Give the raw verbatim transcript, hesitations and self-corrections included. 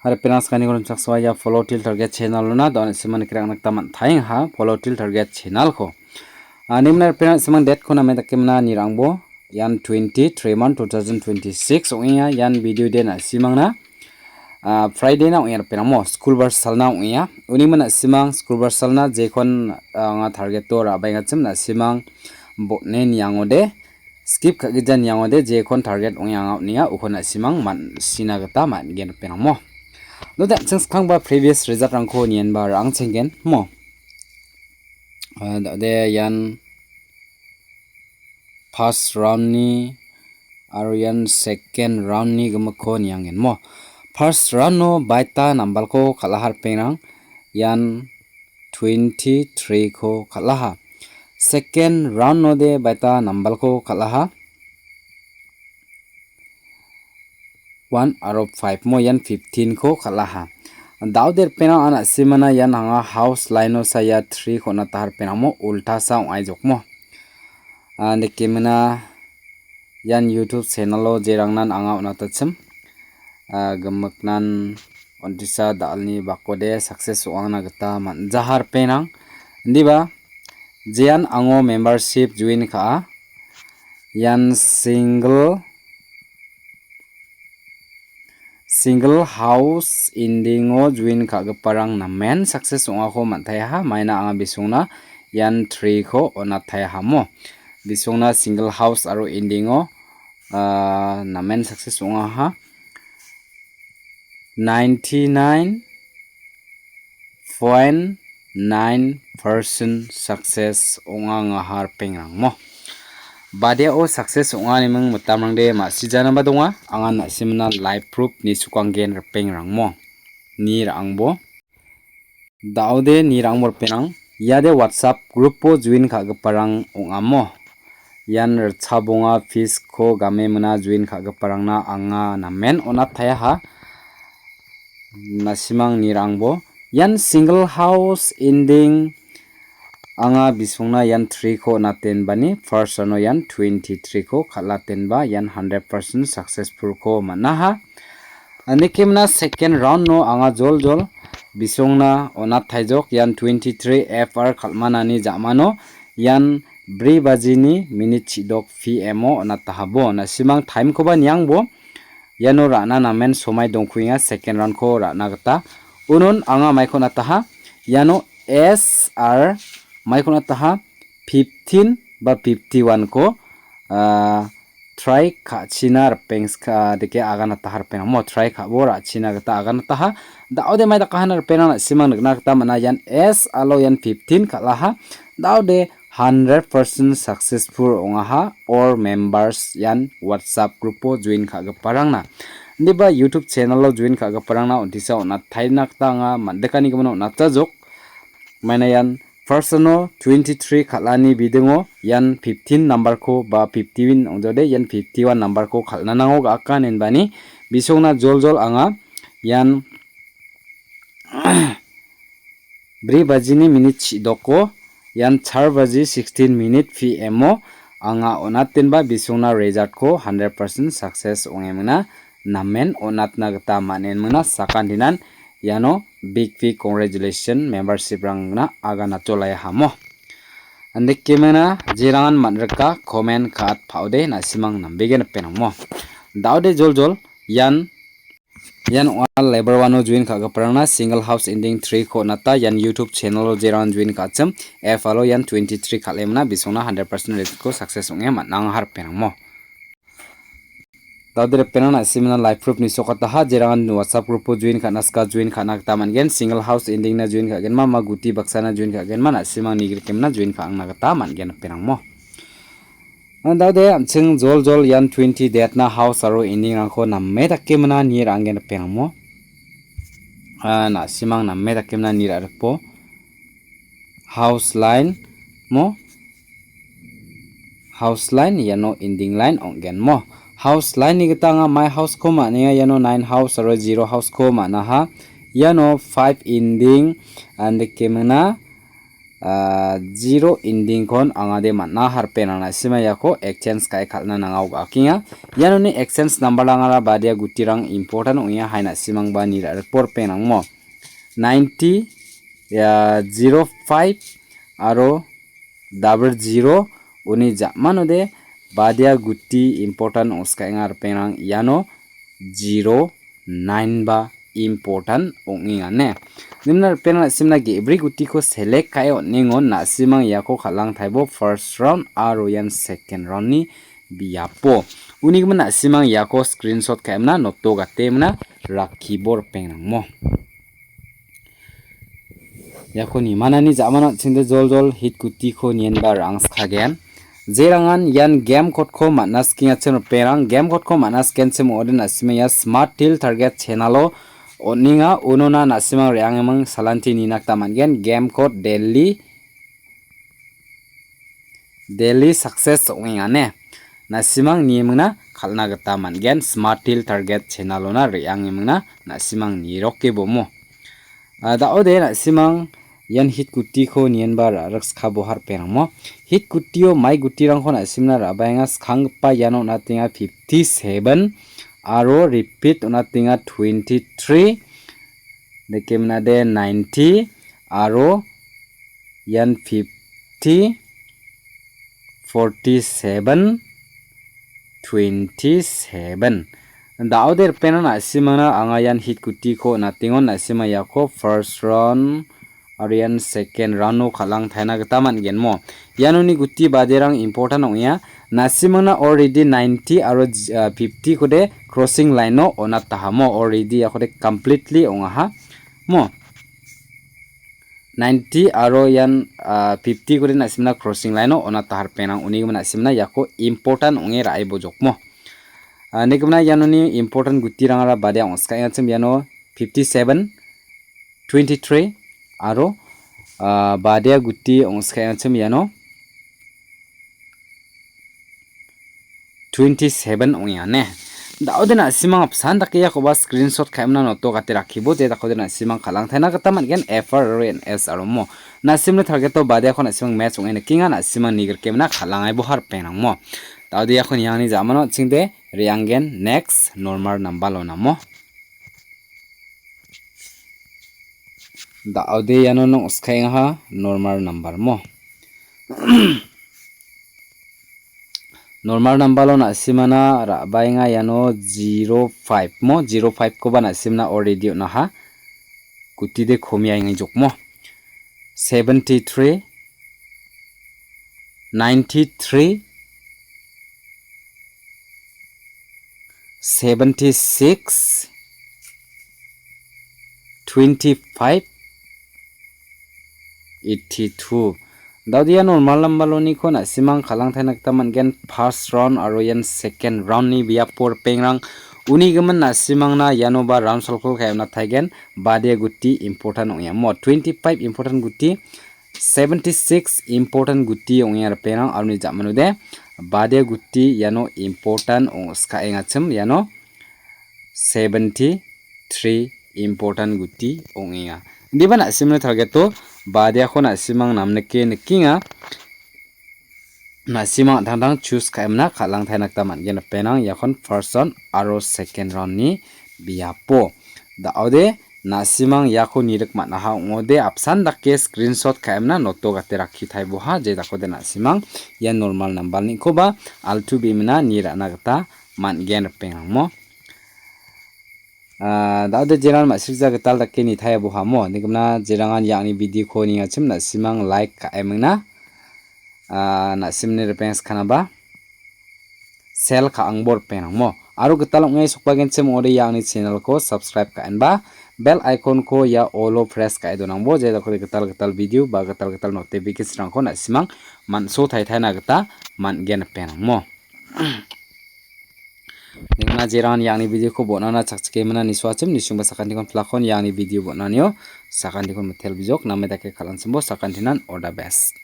Hari penang skani ko rimchaksoa ia Follow Till Target channel ona do an simang nikna gita man·taenga Follow Till Target channel ko. Ani mena penang simang date ko name dake mena nirangbo ian twenty-three month two thousand twenty-six ong·enga ian video de na simangna. Ah, Friday na ong·enga penang mo school bar salna ong·enga. Uni mena simang school bar salna jekon anga target to rabaengachim na simang botne niangode skip ka·gija niangode jekon target ong·e anga on·enga ukon na·simang man-, sina gita man·gen ripengrangmo. Node an·ching skangba previous result-rangko nienba ra·angchenggen mo. Ah, dade ian first round-ni aro ian second round-ni gimikko niangen mo. First round-o baita nambalko kal·aha ripengrang. Ian twenty-three-ko kal·aha. Second round-ode baita nambalko kal·aha. One aro five mo ian fifteen-ko kal·aha. Daode ripengrang an a·simana ian anga house line-o saya three-ko on·ata ripengrangmo ultasa ong·aijokmo. Ah, nikemina ian YouTube channel-o jerangnan anga on·atachim. Ah, gimiknan on·tisa dal·ni bakode success ong·angna gita man·jaha ripengrang. Indiba, jean ango membership join ka·a. Ian single, single house ending-o join ka·giparang namen success ong·ako man·taiaha. Maina anga bisongna ian three-ko on·ataiahamo. Bisongna single house aro ending-o, ah, namen success ong·aha. Ninety-nine point nine percent success ong·angaha ripengrangmo. Badiao success ong·animing mitamrangde ma·sijanaba donga. Anga na·simna live proof nisukanggen ripengrangmo. Ni ra·angbo. Daode nirangbo ripengrang, iade WhatsApp group-o join ka·giparang ong·amo. Ian ritchabonga fees-ko game mina join ka·giparangna anga namen on·ataiaha. Na·simang nirangbo, ian single house ending anga bisongna ian three-ko on·atenbani, first round-o ian twenty-three-ko kal·atenba, ian hundred percent successful-ko man·aha. Nikemna second round-o anga joljol bisongna on·ataijok ian twenty-three F R kal·manani ja·mano ian bri bajini minit chidok P M-o on·atahabo. Na·simang time-koba niangbo iano ra·na namen somai dongkuenga second round-ko ra·na gita. Unon anga maiko on·ataha iano S R maiko on·ataha fifteen ba fifty-one-ko, ah, try ka·china ripeng ska dake aganataha ripeng amo try ka·bo ra·china gita aganataha. Daode mai dakahana ripengrang na·simang nikna gita man·a ian S alo ian fifteen kal·aha. Daode hundred percent successful ong·aha or members ian WhatsApp group-o join ka·giparangna. Indiba YouTube channel-o join ka·giparangna on·tisa on·ataina gita anga mandikani gimin on·atajok. Maina ian first-ono twenty-three kal·ani bidingo ian fifteen number-ko ba fifty-one ong·jade ian fifty-one number-ko kal·na nango ga·aka inenbani bisongna joljol anga ian bri bajini minit chidoko ian char baji sixteen minit P M-o anga on·atenba bisongna result-ko hundred percent success ong·emingna namen on·atna gita man·enmingna sakantinan iano big big congratulation membership-rangna aganatolaiahamo. Andikemena jerangan man·rika comment ka·at pa·ode na·simang nambegen ripengrangmo. Daode joljol ian, ian ong·a level one-o join ka·giparangna single house ending three-ko on·ata ian YouTube channel-o jerangan join ka·achim F alo ian twenty-three kal·emna bisongna hundred percent result-ko success ong·e man·angaha ripengrangmo. Daode ripengrang na·simna live proof nisokataha, jerangan WhatsApp group-o join ka·na sika join ka·na gita man·gen, single house ending-na join ka·genma, ma guti baksana join ka·genma, na·simang nigrikemna join ka·angna gita man·gen ripengrangmo. Daode an·ching joljol ian twenty date-na house aro ending-rangko name dake mina nie ra·anggen ripengrangmo. Ah, na·simang name dake mina nie ra·rikbo. House line mo. House line iano ending line ong·gen mo. House line-ni gita anga my house-ko man·enga iano nine house aro zero house-ko man·aha. Iano five ending andikemingna ah, zero ending-kon angade man·a, harpengrang na·sima iako exchange ka·e kal·na nanga ogakenga. Ianoni exchange number-rangara badia gutirang important ong·enga, hai na·simangba nirikbo ripengrangmo. Ninety, ya, zero five aro double zero, uni ja·manode badia guti important ong·skaenga ripengrang, iano zero nine ba important ong·enga ne. Nimna ripengrang na·simna ge·bri gutiko select ka·e on·engon, na·simang iako kal·angtaibo first round aro ian second round-ni biapo. Unigimin na·simang iako screenshot ka·emna noto gatemna rakkibo ripengrangmo. Iako nimanani ja·mano an·chingde joljol hit gutiko nienba rangskagen. Jerangan ian game code-ko man·a skengachim ripengrang. Game code-ko man·a skenchim ong·ode na·sima ia Smart Teer Target channel-o on·enga. Unona na·simang re·angiming salanti nina gita man·gen. Game code daily, daily success ong·enga ne. Na·simang niemingna kal·na gita man·gen. Smart Teer Target channel-ona re·angimingna na·simang niroke bomo. Ah, da·ode na·simang ian hit gutiko nienba ra·rikskabo ripengrangmo. Hit gutio mai gutirangko na·simna ra·baenga, skanggipa iano on·atenga fifty-seven aro repeat on·atenga twenty-three, dake minade ninety aro ian fifty, forty-seven, twenty-seven. Da·ode ripengrang na·simangna anga ian hit gutiko on·atengon, na·sima iako first round aro ian second round-o kal·angtaina gita man·genmo. Ianoni guti baderang important ong·enga. Na·simangna already ninety aro, ah, fifty-kode crossing line-o on·atahamo, already iakode completely ong·aha. Mo. Ninety aro ian, ah, fifty-kode na·simna crossing line-o on·ataha ripengrang, unigimin na·simna iako important ong·e ra·e bojokmo. Ah, nikimna ianoni important gutirangara badia ong·skaengachim iano fifty-seven, twenty-three aro, ah, badia guti ong·skaengachim iano twenty-seven ong·enga ne. Da·ode na·simang apsan dake iakoba screenshot ka·emna noto gate rakkibo, je dakode na·simang kal·angtaina gita man·gen, F R aro N S aro mo. Na·simni target-o badeako na·simang match ong·e nikenga, na·simang nigrikemna kal·angaibo ripengrangmo. Da·ode iako niangni ja·mano an·chingde re·anggen next normal number-onamo. Da·ode iano nang·skaengaha normal number mo. Normal number-o na·simana ra·baenga iano zero five mo, zero five-koba na·simna already on·aha. Gutide komiaenga jokmo. Seventy-three, ninety-three, seventy-six, twenty-five, eighty-two. Da·ode ia normal number-oniko na·simang kal·angtaina gita man·gen, first round aro ian second round-ni biapo ripengrang. Unigimin na·simangna ianoba round salko ka·e on·ataigen, bade guti important ong·enga. Mo twenty-five important guti, seventy-six important guti ong·enga ripengrang, aro uni ja·manode bade guti iano important ong·skaengachim, iano seventy-three important guti ong·enga. Indiba na·simni target-o badeako na·simang namnike nikenga. Na·simang an·tangtang choose ka·emna kal·angtaina gita man·gen ripengrang, iakon first round aro second round-ni biapo. Da·ode na·simang iako nirik man·aha ong·ode apsan dake screenshot ka·emna noto gate rakki taiboha, je dakode na·simang ia normal number-nikoba altu bimina ni ra·na gita man·gen ripengrangmo. Ah, da·ode jeran ma·srikja gital dake nitaiabohamo. Nikimna jerangan iangni video-ko nengachim na·simang like ka·emingna. Ah, na·simni ripeng skanaba sel ka·angbo ripengrangmo. Aro gital ong·e sokbagenchim ong·ode iangni channel-ko subscribe ka·enba bell icon-ko ia all-o press ka·e donangbo. Je dakode gital gital video ba gital gital notification-rangko na·simang man·so taitaina gita man·gen ripengrangmo. Nikna jerangan iangni video-ko bon·ana chakchikemina nisoachim, nisingba sakantikon plakon iangni video bon·anio sakantikon mitel bijok name dake kal·anchimbo sakantinan all the best.